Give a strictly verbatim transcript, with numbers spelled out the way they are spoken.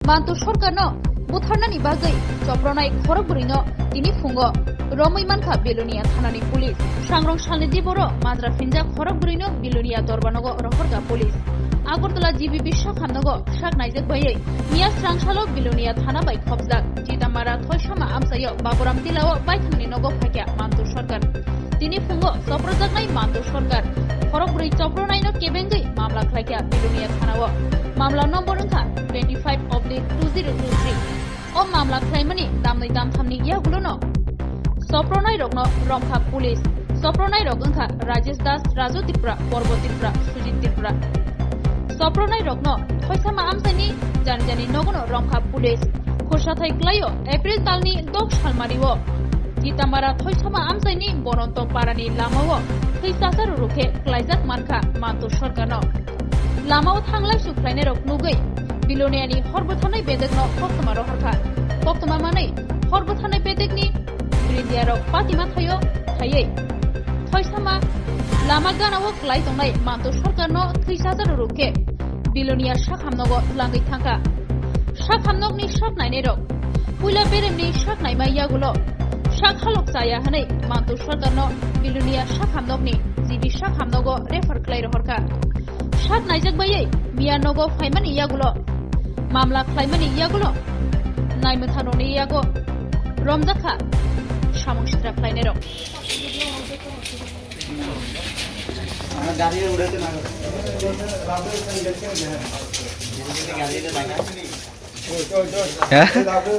Mantu sorkarno butharnani bagwi chopronai khorokbrwino tini phungo romwi mankha Belonia thanani police. Sangrong salni diboro majra phinjak khorokbrwino Belonia dorbanogo rohorkha police. Agartala G B B sakhamnogo sak naijak baiwi miya srangsalo Belonia thana bai khopjak Chitamara Thoisama amchaio Baburam Tilao baithangni nogo phaikha Mantu sorkar. Tini phungo choprojaknai Mantu sorkar khorokbrwi chopronaino kebengwi mamla khlaikha Belonia thanao. Mamla nombor wngkha twenty five oblique two zero two three. O mamla khlaimani tamnwi tamthamni yagulono chopronairokno romkha police. Chopronairok wngkha Rajesh Das, Raju Tripura, Porbo Tripura, Sujit Tripura. Chopronairokno Thoisama amchaini jani jani nogono romkha police. Khursathai klaio April talni dok salmario Chitamara Thoisama amchaini Bononto parani lamao thwi chasa ruru khe klaijak mankha Mantu sorkarno. Lamao thanglai su khlainairok nugwi Biloniani hor bwtharnai bedekno koktwma rohorkha. Koktwma manwi hor bwtharnai bedekni brindiarok patima thaio thaiwi Thoisama lama ganao klai tongnai Mantu sorkarno thwi chasa ruru khe Bilonia sakhamnogo twlangwi thangkha. Sakhamnokni sak nainairok puila beremni sak naima yagulo sak halok chaya hwnwi Mantu sorkarno Bilonia sakhamnokni G B sakhamnogo refer khlai rohorkha. Sak naijak baiwi miya nogo phaimani yagulo mamla khlaimani yagulo naimwthangrokni yago romjakha samung sitra khlainairok.